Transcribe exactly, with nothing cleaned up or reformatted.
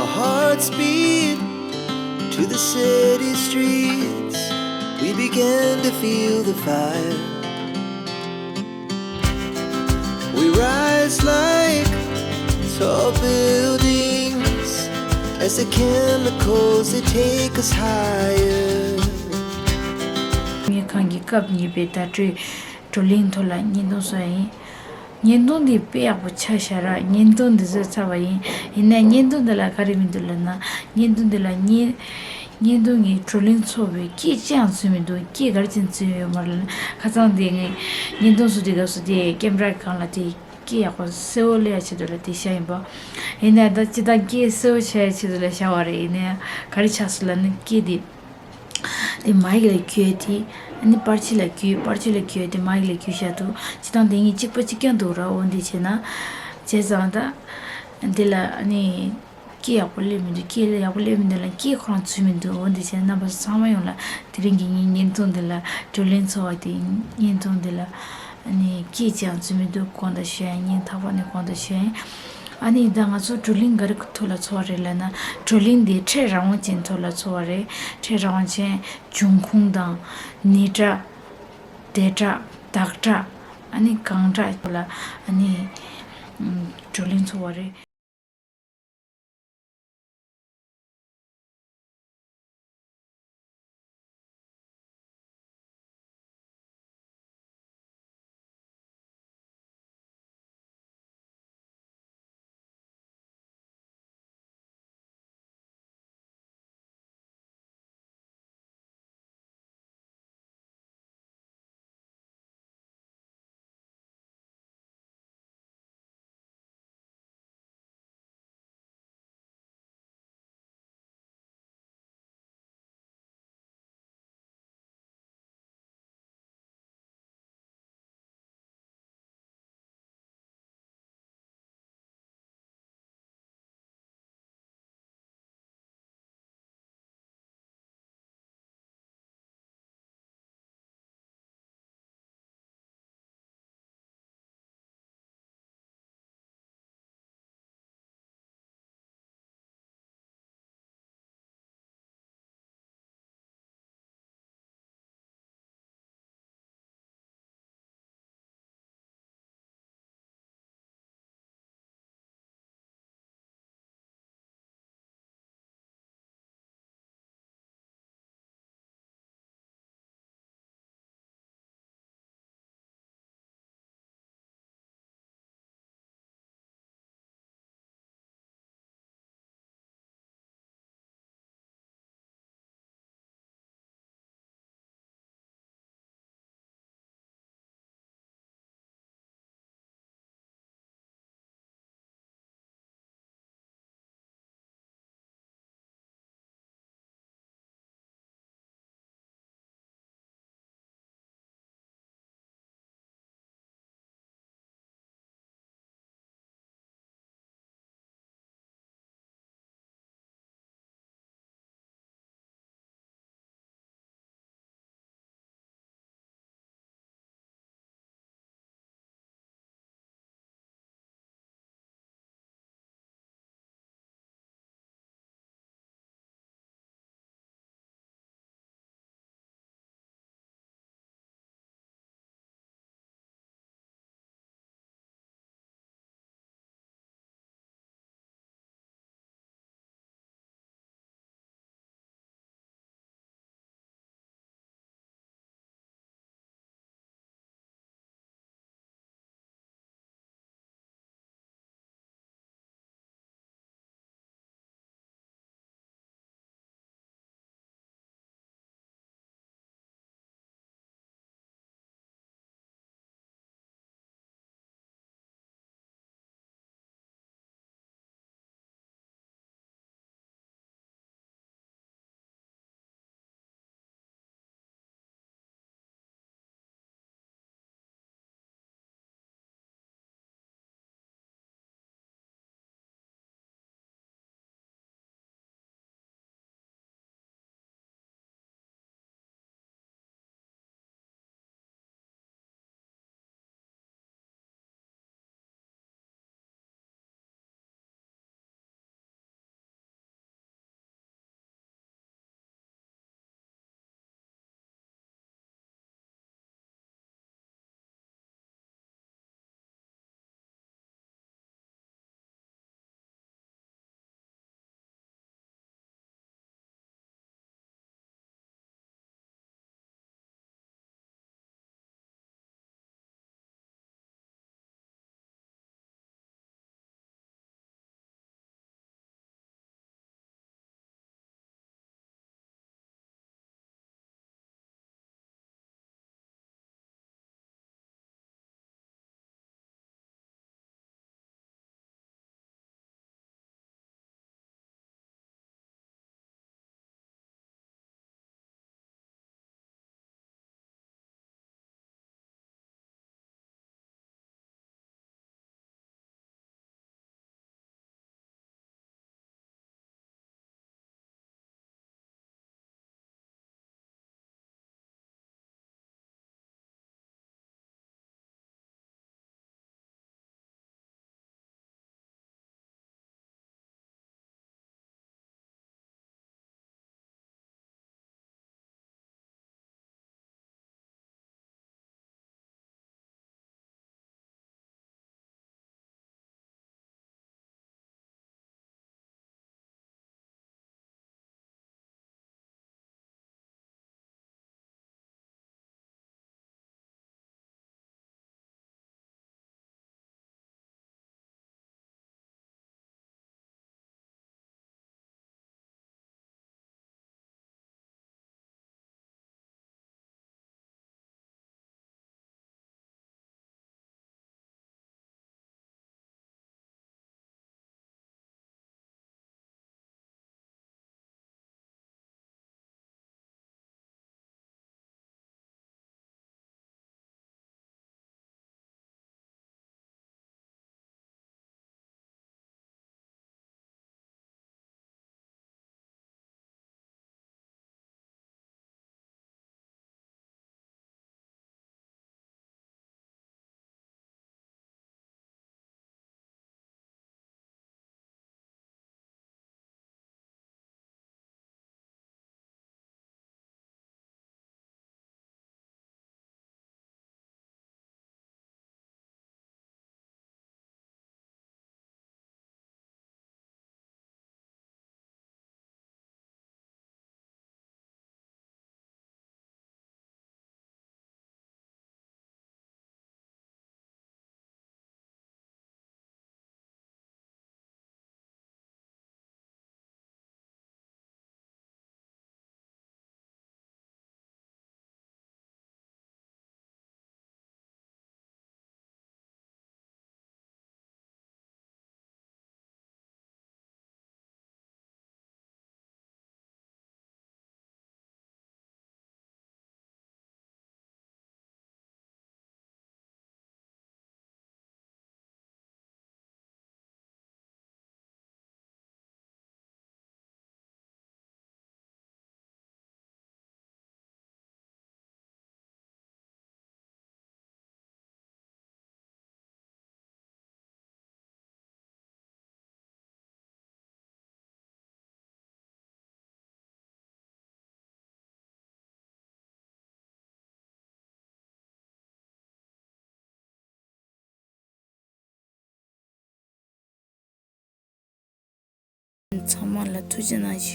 Our hearts beat to the city streets. We began to feel the fire. We rise like tall buildings as the chemicals, they take us higher. ངས་གང་གི་སྐབས་གཉིས་པའི་བརྡ་སྤྲོད་བགྲོ་གླེང་ཐོག་ལ་བརྙན་ཐུང་བཟོས་ཡིན། བརྙན་ཐུང་འདི་དཔེ་ཡག་པོ་ཆགས་ཤག་ར། བརྙན་ཐུང་འདི་བཟོས་ཚར་བ་ཡིན། ཡིན་ནའི་བརྙན་ཐུང་འདི་ལ་ག་རེ་མི་འདུག་ལབ་ན། བརྙན་ཐུང་འདི་ལ་བརྙན། བརྙན་ཐུང་གི་བགྲོ་གླེང་ཚོགས་པའི་སྐད་ཅི་ཡང་ཚུད་མི་འདུག་སྐད་ག་རེ་ཅན་ཚུད་ཡོད་མ་རེད་ལབ་ན། ཁ་སང་དེ་ངས་བརྙན་ཐུང་བཟོ་དུས་སྐབས་སུ་དེ་ཀེམ་ར་གི་སྒང་ལ་དེ་སྐད་ཡག་པོ་གསལ་བོ་སླེབས་ཡ་ཆེད་དུ་ལ་དེ་བཞག་ཡིན་པ། ཡིན་ནའི་ད་སྤྱིར་བཏང་སྐད་གསལ་བོ་ཆགས་ཡ་ཆེད་དུ་ལ་བཞག་པ་རེད། ཡིན་ནའི་ག་རེ་ཆགས་སོང་ལབ་ན། སྐད་དེ་དེ་མའིག་ལ་བརྒྱུད་དེ། ཨ་ནི་པར་ཆས་ལ་བརྒྱུད། པར་ཆས་ལ་བརྒྱུད་དེ་མའིག་ལ་བརྒྱུད་བཞག་འདུག་སྤྱིར་བཏང་དེ་གཉིས་གཅིག་པ་གཅིག་རྐྱང་འདུག་ར། འོ་འདི་བྱས་ན། བྱས་ཙང་ད་འདི་ལ་ཨ་ནི་སྐད་ཡག་པོ་སླེབས་མི་འདུག་སྐད་ཡག་པོ་སླེབས་མི་འདུག་ལབ་ན་སྐད་ཁོ་རང་ཚུད་མི་འདུག་འོ་འདི་བྱས་ན་རྣམ་པ་ཚོ་ཚང་མ་ཡོངས་ལ་དེ་རིང་གི་ངའི་བརྙན་ཐུང་འདི་ལ། བགྲོ་གླེང་ཚོགས་པ་དེའི་བརྙན་ཐུང་འདི་ལ། ཨ་ནི་སྐད་ཅི་ཡང་ཚུད་མི་འདུག་དགོངས་དག་ཞུ་ཡ་ཡིན། སྙིང་ཐག་པ་ནས་དགོངས་དག་ཞུ་ཡ་ཡིན། ཨ་ནི་ད་ང་ཚོ་བགྲོ་གླེང་ག་རེ་ཐོག་ལ་ཚོགས་པ་རེད་ལབ་ན། བགྲོ་གླེང་འདི་ཕྲད་རང་དབང་ཅན་ཐོག་ལ་ཚོགས་པ་རེད། ཕྲད་རང་དབང་ཅན། འབྱུང་ཁུངས་དང་། ནི་དྲག་སྡེ་དྲག་བདག་དྲག་ཨ་ནི་གང་དྲག་ཐོག་ལ་ཨ་ནི་ཨམ་བགྲོ་གླེང་ཚོགས་པ་རེད། ཚང་མ་ལ་ཐུགས་རྗེ་གནང་ཞུ།